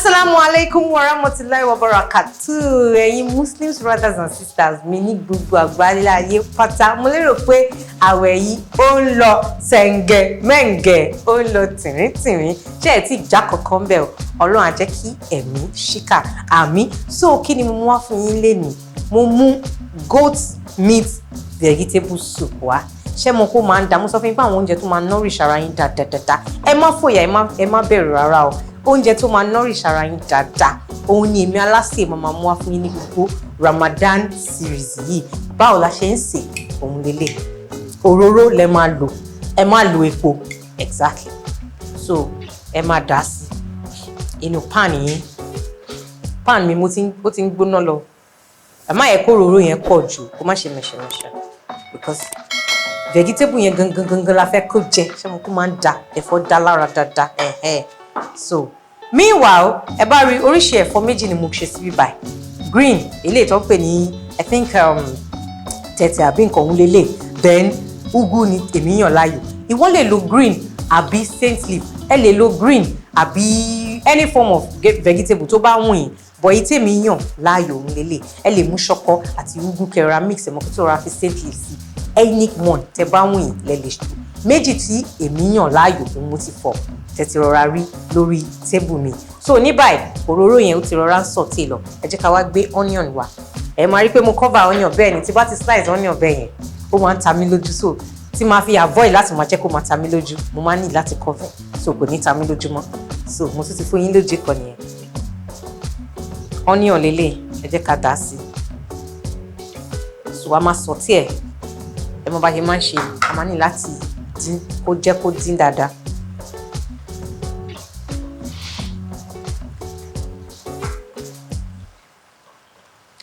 Assalamu alaikum warahmatullahi wabarakatuh. Ẹ̀yin Muslims brothers and sisters mi ní gbogbo àgbáńlá ayé pátá, mo lérò pé àwẹ̀ yìí ó ń lọ sẹ̀ǹgẹ̀ mẹ́ǹgẹ̀, ó ń lọ tìrìntìrìn. Ṣé ẹ̀ tí ìjà kankan bẹ̀ o? Ọlọ́run á jẹ́ kí ẹ̀mí ṣíkà àmì. So kí ni mo mú wá fún yín lénìí? Mo mú goat meat vegetable soup wá. Ṣé mo kó máa ń dá? Mo sọ fún yín pé àwọn oúnjẹ tó máa nourish ara yín dáadáa, ẹ má fòyà, ẹ má bẹ̀rù rárá o. Oúnjẹ tó máa nourish ara yín dáadáa, òun ni èmi Alásè máa mú wá fún yín ní gbogbo Ramadan series yìí. Báwo la ṣe ń sè òun lélẹ̀? Òróró lẹ máa lò, ẹ má lo epo. Exactly. So ẹ máa dà sí inú pan yín. Pan mi mo ti ó ti ń gbóná lọ. Ẹ má yẹ kó òróró yẹn pọ̀ jù, kó má ṣe mẹ̀ṣẹ̀mẹ̀ṣẹ̀, because vegetable yẹn gangan gangan la fẹ́ kó jẹ. Ṣé mo kó máa ń da ẹ̀fọ́ dá lára dáadáa? Ẹ̀hẹ́. So meanwhile, ẹ bá rí oríṣi ẹ̀fọ́ méjì ni mo ṣe síbí báyìí. Green eléyìí tó ń pè ní, I think, tẹ̀tẹ̀ àbí nǹkan òun lélẹ̀. Then ugu ni èmi yàn láàyò. Ìwọ lè lo green àbí scent leaf, ẹ lè lo green àbí any form of vegetable tó bá wùn yín, but èyí tèmi yàn láàyò òun lélẹ̀. Ẹ lè mú ṣọkọ àti ugu kẹra mix ẹ mọ́, kó tó ra fi scent leaf sí. Any one tẹ bá wùn yín lẹ lè ṣe. Méjì tí èmi yàn láàyò, òun mo ti fọ tẹ̀tí rọra rí lórí table mi. So ní báyìí, òróró yẹn ó ti rọra ń sauté lọ. Ẹ jẹ́ ká wá gbé onion wá. Ẹ máa rí pé mo cover onion. Bẹ́ẹ̀ ni, tí bá ti slice onion bẹ́ẹ̀ yẹn, ó máa ń ta mí lójú. So tí máa fi avoid láti máa jẹ́ kó máa ta mí lójú, mo máa ní láti cover, so kò ní ta mí lójú mọ́. So mo tún ti fún yín lójú kan nìyẹn. Onion lélẹ̀, ẹ jẹ́ ká dà á sí. So a máa sauté ẹ̀. Ẹ mọ bá ṣe máa ń ṣe, a máa ní láti dín kó jẹ́ kó dín dáadáa.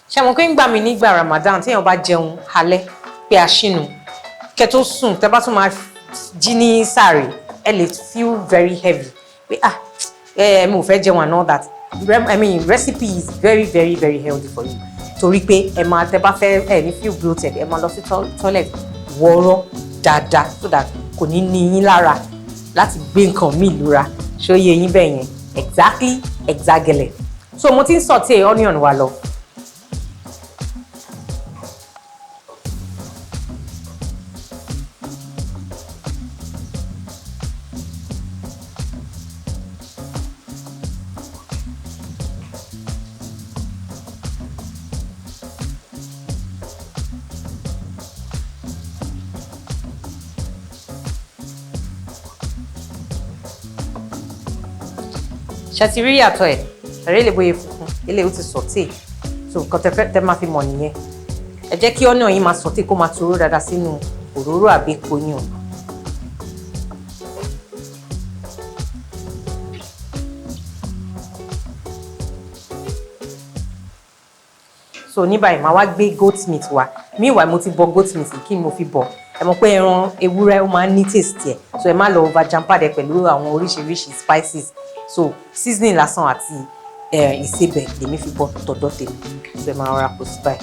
Ṣé mo pé ń gbà mí nígbà Ramadan, téèyàn bá jẹun alẹ́ pé a ṣìnù, kẹ́ tó sùn, tẹ́ bá tún máa jí ní sàárè, ẹ lè feel very heavy pé, ah, ẹ mo fẹ́ jẹun and all that. I mean, recipe is very very very healthy for you, torí pé ẹ máa, tẹ́ bá fẹ́, ẹ ní feel bloated. Ẹ máa lọ sí toilet wọ́ọ́rọ́ dáadáa, so that kò ní ní yín lára láti gbé nǹkan míì lura. Ṣó yé yín bẹ́ẹ̀ yẹn? Exactly, exactly. So mo ti ń sauté onion wa lọ. Ṣe ti rí yàtọ̀ ẹ̀? Ẹ̀rí lè bóyá funfun ilé ó ti sauté. So nǹkan tẹ fẹ́ tẹ máa fi mọ̀ nìyẹn. Ẹ jẹ́ kí onion yín máa sauté, kó máa toró dáadáa sínú òróró àbí epo yín o. So ní báyìí, màá wá gbé goat meat wá. Meanwhile, mo ti bọ goat meat. Kí ni mo fi bọ? Ẹ mọ̀ pé ẹran ewúrẹ́, ó máa ń ní taste ẹ̀, so ẹ má lọ over jam pad ẹ pẹ̀lú àwọn oríṣiríṣi spices. So seasoning lásán àti ìsebẹ̀ lèmi fi bọ tọ̀dọ̀ tèmi. So ẹ máa rọra kó sí báyìí.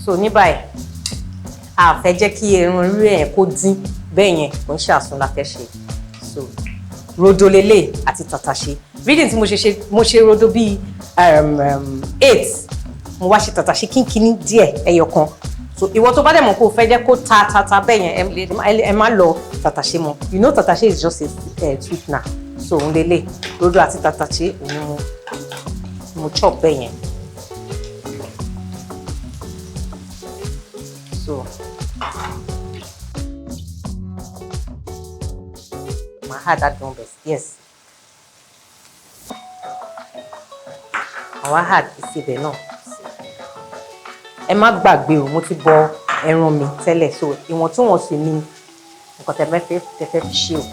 So ní báyìí, a fẹ́ jẹ́ kí ẹran orí ẹ̀ kó dín bẹ́ẹ̀ yẹn, kò ń ṣàsun la fẹ́ ṣe. So rodo lélẹ̀ àti tàtàṣé. Reading tí mo ṣe ṣe, mo ṣe rodo bíi 8, mo wá ṣe tàtàṣé kínkínní díẹ̀, ẹyọ kan. So ìwọ tó bá dẹ̀ mọ̀ kó o fẹ́ jẹ́ kó ta ta ta bẹ́ẹ̀ yẹn, ẹ má lọ tàtàṣé mọ́. You know tàtàṣé is just a sweetener. So òun lélẹ̀, rodo àti tàtàṣé, òun mo chop bẹ́ẹ̀ yẹn. So màá add that numbers, yes. Màá wá add ìsebẹ̀ náà. Ẹ má gbàgbé o, mo ti bọ ẹran mi tẹ́lẹ̀, so ìwọ̀ntúnwọ̀nsì ni nǹkan tẹ́ fẹ́ fi ṣe o.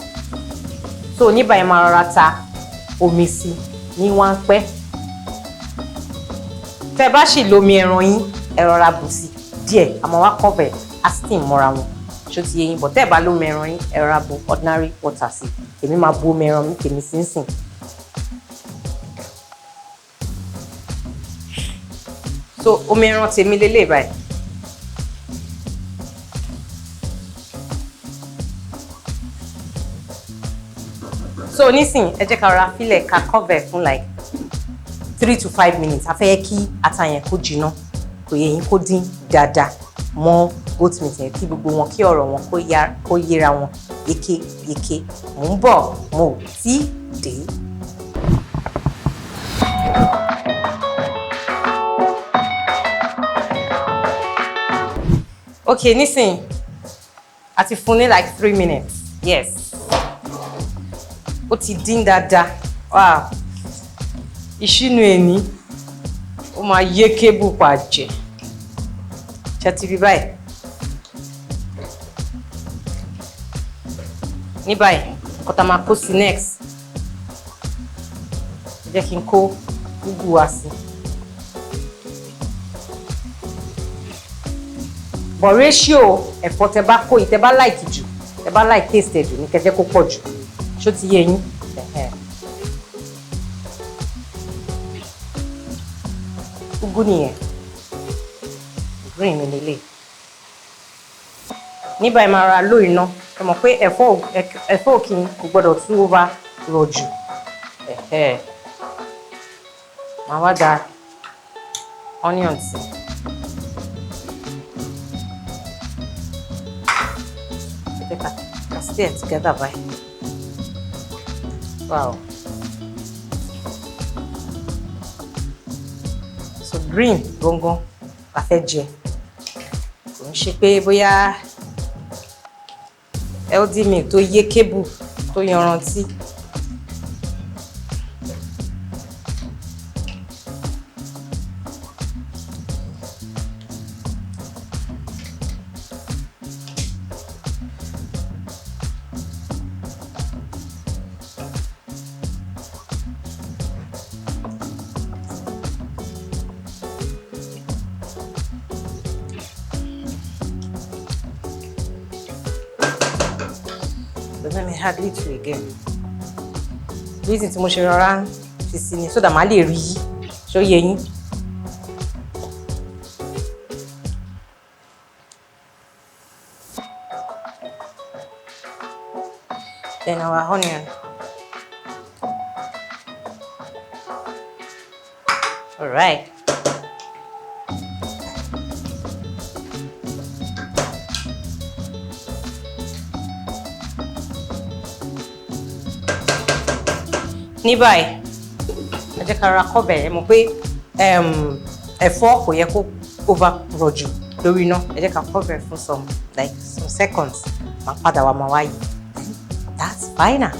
So ní báyìí, máa rọra ta omi sí ní wọ́n pẹ́. Tẹ́ bá sì lómi ẹran yín, ẹ rọra bù sí díẹ̀. Àmọ́ wá cover á steam mọ́ra wọn. Ṣó ti yé yín? But tẹ́ ẹ̀ bá lómi ẹran yín, ẹ rọra bu ordinary water sí. Èmi máa bu omi ẹran mi tèmi sínsìn. So omi ẹran tèmi lélẹ̀ báyìí. So nísìn, ẹ jẹ́ ká rọra fílẹ̀, ká cover fún like 3 to 5 minutes. A fẹ́ kí ata yẹn kó jiná, kò yẹ yín, kó dín dáadáa mọ́ goat meat yẹn, kí gbogbo wọn, kí ọ̀rọ̀ wọn kó yéra wọn yékéyéké. Mò ń bọ̀, mo ò tí dé. Ok, nísìn a ti fún ní like 3 minutes. Yes, ó ti dín dáadáa. Wow, ìṣínú ẹni ó máa yé kébù pàjẹ́. Ṣe ti rí báyìí? Ní báyìí, kọ́tà máa kó sí next, ẹ jẹ́ kí n kó úgú wa sí. But ratio ẹ̀fọ́ tẹ bá kó yìí, tẹ bá like jù, tẹ bá like taste ẹ̀ jù ní kẹjẹ́ kó pọ̀ jù. Ṣó ti yé yín? Ẹ̀hẹ́n. Úgú nìyẹn, green mi lélẹ̀. Ní báyìí, máa ra lóò iná. Ẹ mọ̀ pé ẹ̀fọ́ òkì kò gbọ́dọ̀ tú over rọ̀ jù. Ẹ̀hẹ́, máa wá da onion sí. Ẹ jẹ́ ká stir together báyìí. Wow, so green gangan la fẹ́ jẹ. Kò ń ṣe pé bóyá healthy meal tó yé kébù tó yanrantí. But let me add little again. Reason tí mo ṣe rọra fi sí ni so that màá lè rí yí. Ṣó yé yín? Then our onion. All right. Ní báyìí, ẹ jẹ́ ká ra kọ́bẹ̀. Ẹ mọ̀ pé ẹ̀fọ́ kò yẹ kó over rọ̀ jù lórí iná. Ẹ jẹ́ ká cover fún some like some seconds. Máa padà wá, máa wá yìí. That's final.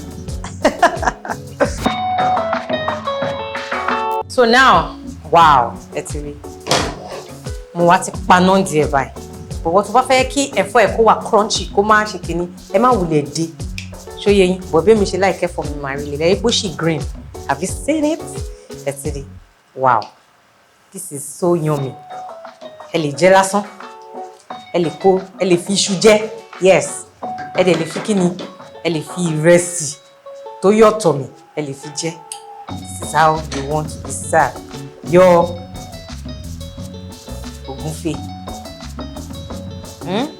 So now, wow, ẹ ti rí, mo wá ti paná díẹ̀ báyìí. Bọ̀wọ̀ tó bá fẹ́ kí ẹ̀fọ́ ẹ̀ kó wà crunchy, kó má ṣe kínní, ẹ má wulẹ̀ dé. Ṣó yé yín? Bọ̀ bí mi ṣe like ẹ̀fọ́ mi, màá rí lè lẹ́yìn bó ṣì green. Have you seen it? Ẹ ti rí? Wow, this is so yummy. Ẹ lè jẹ lásán, ẹ lè kó, ẹ lè fi iṣu jẹ. Yes, ẹ dẹ̀ lè fi kíni, ẹ lè fi ìrẹsì tó yọ̀tọ̀ mi, ẹ lè fi jẹ. This is how you want to be served your ògúnfe. Alright.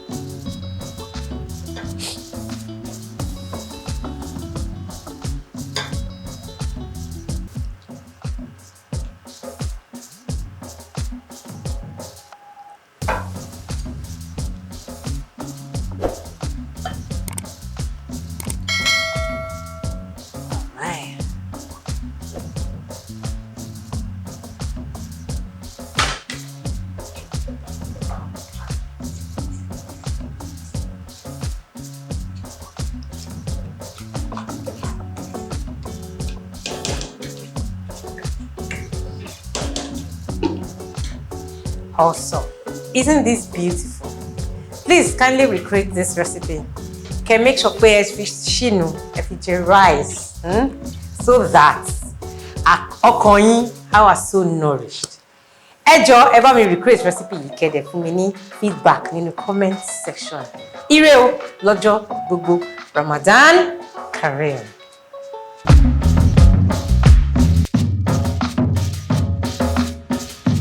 Awesome. Isn't this beautiful? Please kindly recreate this recipe. Can make sure pé ẹ fi ṣìnú, ẹ fi jẹ rice, So that ọkàn yín á wà so nourished. Ẹ jọ̀ọ́, ẹ bá mi recreate recipe yìí, kẹ́ dẹ̀ fún mi ní feedback nínú comment section. Ire o lọ́jọ́ gbogbo. Ramadan Kareem.